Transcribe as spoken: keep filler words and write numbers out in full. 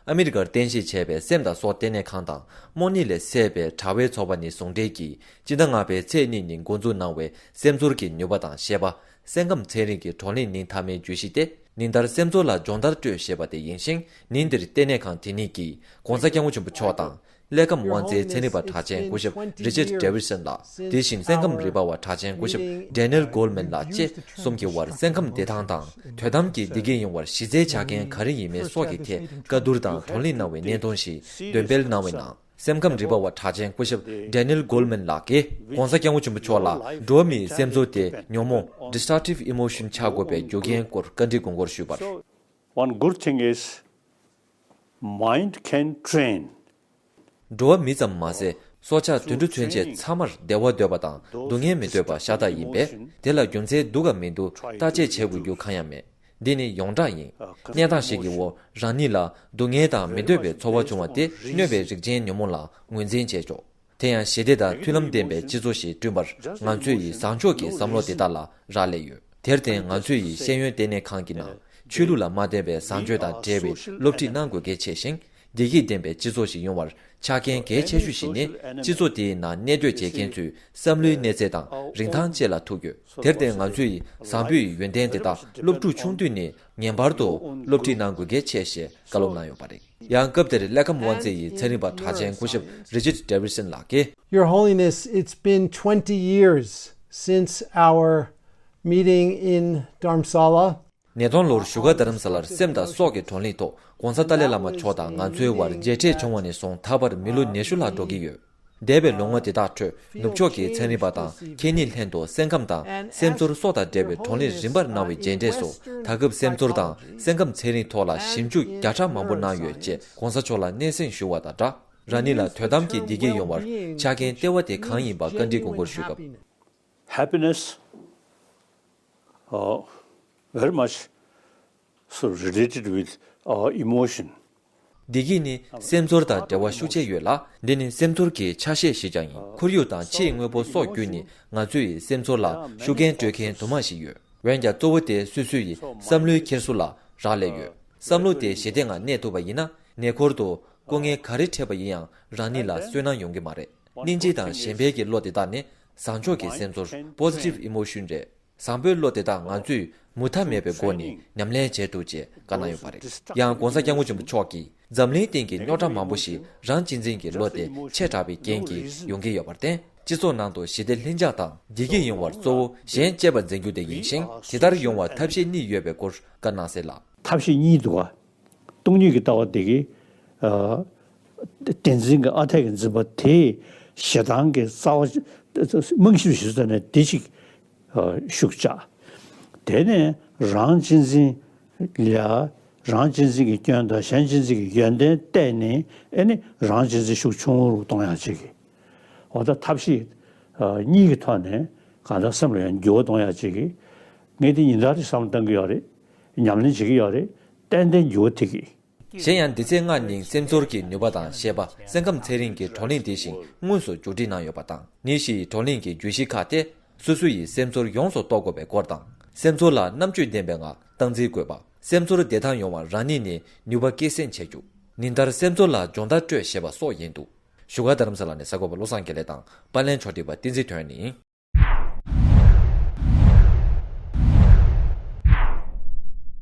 ཨ་མི་རི་ཀར་རྟེན་གཞི་བྱས་པའི་སེམས་དང་སྲོག་ལྟེ་གནས་ཁང་དང་རྨོ་ནི་ལས་སད་པའི་དྲ་བའི་ཚོགས་པ་གཉིས་ཟུང་འབྲེལ་གྱིས་སྤྱི་ཟླ་ལྔ་པའི་ཚེས་གཉིས་ཉིན་འགོ་འཛུགས་གནང་བའི་སེམས་ཚོར་གྱི་ནུས་པ་དང་ཤེས་པ། སེམས་ཁམས་ཚན་རིག་གི་བགྲོ་གླེང་ཉིན་མཐའ་མའི་བརྗོད་གཞི་སྟེ། ཉིན་ལྟར་སེམས་ཚོར་ལ་སྦྱོང་བརྡར་སྤྲོད་ཞེས་པ་དེ་ཡིན་ཞིང་། ཉིན་འདིར་ལྟེ་གནས་ཁང་དེ་ཉིད་ཀྱིས་༧གོང་ས་༧སྐྱབས་མགོན་ཆེན་པོ་མཆོག་དང་། ཀླད་ཁམས་དབང་རྩའི་ཚན་རིག་པ་གྲགས་ཅན་སྐུ་ཞབས་Richard Davidson་ལགས། དེ་བཞིན་སེམས་ཁམས་རིག་པ་བ་གྲགས་ཅན་སྐུ་ཞབས་Daniel Goleman་ལགས་བཅས་གསུམ་གྱི་དབར་སེམས་ཁམས་བདེ་ཐང་དང་དོན་དམ་གྱི་བདེ་སྐྱིད་ཡོང་བར་གཞི་རྩའི་ཆ་རྐྱེན་ག་རེ་ཡིན་མིན་སོགས་ཀྱི་ཐད་བཀའ་བསྡུར་དང་བགྲོ་གླེང་གནང་བའི་གནད་དོན་ཞིག་འདོན་སྤེལ་གནང་བའི་ནང་། སེམས་ཁམས་རིག་པ་བ་གྲགས་ཅན་སྐུ་ཞབས་Daniel Goleman་ལགས་ཀྱིས་༧གོང་ས་༧སྐྱབས་མགོན་ཆེན་པོ་མཆོག་ལ་འགྲོ་བ་མིའི་སེམས་ཚོར་དེ་ཉོན་མོངས་Destructive Emotion་ཆགས་དགོས་པའི་རྒྱུ་རྐྱེན་སྐོར་བཀའ་འདྲི་དགོངས་སྐོར་ཞུས་པར། One good thing is mind can train. འགྲོ་བ་མི་ཙམ་མ་ཟད་སྲོག་ཆགས་དུད་འགྲོ་ཚུན་ཆད་ཚང་མར་བདེ་བ་འདོད་པ་དང་སྡུག་བསྔལ་མི་འདོད་པ་ཤ་སྟག་ཡིན་པས། དེ་ལ་རྒྱུ་མཚན་འདུག་གམ་མི་འདུག་བརྟག་དཔྱད་བྱེད་དགོས་རྒྱུ་གང་ཡང་མེད། འདི་ནི་ཡོངས་གྲགས་ཡིན། གནས་སྟངས་ཤིག་གི་འོག་རང་ཉིད་ལ་སྡུག་བསྔལ་དང་མི་འདོད་པའི་ཚོར་བ་བྱུང་བ་དེ་གནོད་པའི་རིགས་ཅན་ཉོན་མོངས་ལ་ངོས་འཛིན་བྱས་ཆོག་དེ་ཡང་ཞི་བདེ་དང་མཐུན་ལམ་ལྡན་པའི་སྤྱི་ཚོགས་ཤིག་བསྐྲུན་པར་ང་ཚོས་ཡི་བཟང་ཕྱོགས་ཀྱི་བསམ་བློ་དེ་དག་ལ་རག་ལས་ཡོད། དེར་བརྟེན་ང་ཚོས་ཡི་ཤེས་ཡོན་ལྟེ་གནས་ཁང་གི་ནང་ཆོས་ལུགས་ལ་མ་བརྟེན་པའི་བཟང་སྤྱོད་དང་འབྲེལ་བའི་སློབ་ཁྲིད་གནང་དགོས་གལ་ཆེ་ཞིང་། བདེ་སྐྱིད་ལྡན་པའི་སྤྱི་ཚོགས་ཤིག་ཡོང་བར་ཆ་རྐྱེན་གལ་ཆེ་ཤོས་ཤིག་ནི་སྤྱི་ཚོགས་དེའི་ནང་གནས་སྡོད་བྱེད་མཁན་ཚོའི་བསམ་བློའི་གནས་ཚད་དང་རིན་ཐང་བཅས་ལ་ཐུག་ཡོད། དེར་བརྟེན་ང་ཚོས་ཡི་བཟང་པོའི་ཡོན་ཏན་དེ་དག་སློབ་ཕྲུག་ཆུང་དུས་ནས་ངེས་པར་དུ་སློབ་ཁྲིད་གནང་དགོས་གལ་ཆེ་ཞེས་བཀའ་སློབ་གནང་ཡོད་པ་རེད། ཡང་སྐབས་དེར་ཀླད་ཁམས་དབང་རྩའི་ཡི་ཚན་རིག་པ་གྲགས་ཅན་སྐུ་ཞབས་Richard Davidson་ལགས་ཀྱིས། Your Holiness, it's been twenty years since our meeting in Dharamsala. ཉིས་སྟོང་ལོར་བཞུགས་སྒར་རྡ་རམ་ས་ལར་སེམས་དང་སྲོག་གི་བགྲོ་གླེང་ཐོག་༧གོང་ས་ཏཱ་ལའི་བླ་མ་མཆོག་དང་ང་ཚོའི་དབར་མཇལ་འཕྲད་བྱུང་བ་ནས་བཟུང་ད་བར་མི་ལོ་ཉི་ཤུ་ལྷག་འགྲོ་གི་ཡོད། འདས་པའི་ལོ་ངོ་དེ་དག་ཁྲོད་ནུབ་ཕྱོགས་ཀྱི་ཚན་རིག་པ་དང་ཁྱེད་ཉིད་ལྷན་དུ་སེམས་ཁམས་དང་སེམས་ཚོར་སོགས་དང་འབྲེལ་བའི་བགྲོ་གླེང་རིམ་པར་གནང་བའི་མཇལ་འཕྲད་སོགས་ད་སྐབས་སེམས་ཚོར་དང་སེམས་ཁམས་ཚན་རིག་ཐོག་ལ་ཞིབ་འཇུག་བརྒྱ་ཕྲག་མང་པོ་གནང་ཡོད་ཅེས་༧གོང་ས་མཆོག་ལ་སྙན་སེང་ཞུ་བ་དང་སྦྲགས། རང་ཉིད་ལ་དོན་དམ་གྱི་བདེ་སྐྱིད་ཡོང་བར་ཆ་རྐྱེན་ལྟེ་བ་དེ་གང་ཡིན་པ་བཀའ་འདྲི་དགོངས་སྐོར་ཞུས་སྐབས། Happiness, uh, very much so related with our emotion. བདེ་སྐྱིད་ནི་སེམས་ཚོར་དང་འབྲེལ་བ་ཤུགས་ཆེ་ཡོད་ལ། འདི་ནི་སེམས་ཚོར་གྱི་ཆ་ཤས་ཤིག་ཀྱང་ཡིན། ཁོར་ཡུག་དང་ཕྱིའི་དངོས་པོ་སོགས་བརྒྱུད་ནས་ང་ཚོའི་སེམས་ཚོར་ལ་ཤུགས་རྐྱེན་སྤྲོད་མཁན་དུ་མ་ཞིག་ཡོད། འོན་ཀྱང་གཙོ་བོ་དེ་སོ་སོའི་བསམ་བློའི་འཁྱེར་སོ་ལ་རག་ལས་ཡོད། བསམ་བློ་དེ་ཞི་བདེ་ངང་གནས་ཐུབ་པ་ཡིན་ན། ཉེ་འཁོར་དུ་སྐུ་ངལ་ག་རེ་འཕྲད་པ་ཡིན་ཡང་རང་ཉིད་ལ་བསོད་ནམས་ཡོང་གི་མ་རེད། སྙིང་རྗེ་དང་གཞན་ཕན་གྱི་བློ་དེ་དག་ནི་བཟང་ཕྱོགས་ཀྱི་སེམས་ཚོར་Positive Emotion་རེད། བཟང་པོའི་བློ་དེ་དག་ང་ཚོས་མུ་མཐའ་མེད་པའི་སྒོ་ནས་ཉམས་ལེན་བྱེད་ཐུབ་ཅེས་བཀའ་གནང་ཡོད་པ་རེད། ཡང་༧གོང་ས་༧སྐྱབས་མགོན་ཆེན་པོ་མཆོག་གིས་འཛམ་གླིང་སྟེང་གི་རྙོག་དྲ་མང་པོ་ཞིག་རང་གཅེས་འཛིན་གྱི་བློ་དེ་ཆེ་དྲགས་པའི་རྐྱེན་གྱིས་ཡོང་གི་ཡོད་པར་བརྟེན། སྤྱི་ཚོགས་ནང་དུ་ཞི་བདེ་ལྷིང་འཇགས་དང་བདེ་སྐྱིད་ཡོང་བར་གཙོ་བོ་གཞན་གཅེས་པར་འཛིན་རྒྱུ་དེ་ཡིན་ཞིང་། དེ་ལྟར་ཡོང་བར་ཐབས་ཤེས་གཉིས་ཡོད་པའི་སྐོར་བཀའ་གནང་གསལ་ལ། ཐབས་ཤེས་གཉིས་འདུག་ག་སྟོང་ཉིད་ཀྱི་ལྟ་བ་དེ་གི། ཨ། བདེན་འཛིན་གྱི་ཨ་འཐས་ཀྱི་འཛིན་པ་དེས་ཞེ་སྡང་གི་རྩ་བ་རྨང་གཞིར་གཞི་བཙུགས་ནས་བདེ་ཞིག་ཨ། ཤུགས་ཆག་དེ་ནས་རང་གཅེས་འཛིན་ལ་རང་གཅེས་འཛིན་གྱི་སྐྱོན་དང་གཞན་གཅེས་འཛིན་གྱི་ཡོན་ཏན་བལྟས་ནས་ཨེ་ནི་རང་གཅེས་འཛིན་ཤུགས་ཆུང་ངུ་རུ་གཏོང་ཡག་ཅིག་གི། འོ་ད་ཐབས་ཤེས་ཨ། གཉིས་ཀྱི་ཐོག་ནས་གང་ལྟར་སེམས་ལ་ཡང་འགྱུར་བ་གཏོང་ཡག་ཅིག་གི། ངས་དེ་ཉིན་ལྟར་གྱི་བསམ་བློ་གཏང་གི་ཡོད་རེད། ཉམས་ལེན་བྱེད་ཀྱི་ཡོད་རེད། ཏན་ཏན་འགྱུར་བ་ཐེབས་ཀྱི། གཞན་ཡང་འདི་ཚེས་ལྔ་ཉིན་སེམས་ཚོར་གྱི་ནུས་པ་དང་ཤེས་པ་སེམས་ཁམས་ཚན་རིག་གི་བགྲོ་གླེང་དེ་བཞིན་དངོས་སུ་མཇུག་སྒྲིལ་གནང་ཡོད་པ་དང་། ཉིན་བཞིའི་བགྲོ་གླེང་གི་བརྗོད་གཞི་ཁག་སྟེ། སོ་སོ་ཡི་སེམས་ཚོར་ཡོངས་སུ་རྟོགས་དགོས་པའི་སྐོར་དང་། སེམས་ཚོར་ལ་རྣམ་དཔྱོད་ལྡན་པའི་ངང་སྟངས་འཛིན་དགོས་པ། སེམས་ཚོར་བདེ་ཐང་ཡོང་བར་རང་ཉིད་ནས་ནུས་པ་སྐྱེད་སྲིང་བྱེད་རྒྱུ། ཉིན་ལྟར་སེམས་ཚོར་ལ་སྦྱོང་བརྡར་སྤྲོད་ཞེས་པ་སོགས་ཡིན་འདུག་བཞུགས་སྒར་རྡ་རམ་ས་ལ་ནས་གསར་འགོད་པ་བློ་བཟང་དགེ་ལེགས་དང་པར་ལེན་ཕྱོགས་སྒྲིག་པ་བསྟན་འཛིན་དོན་ནི།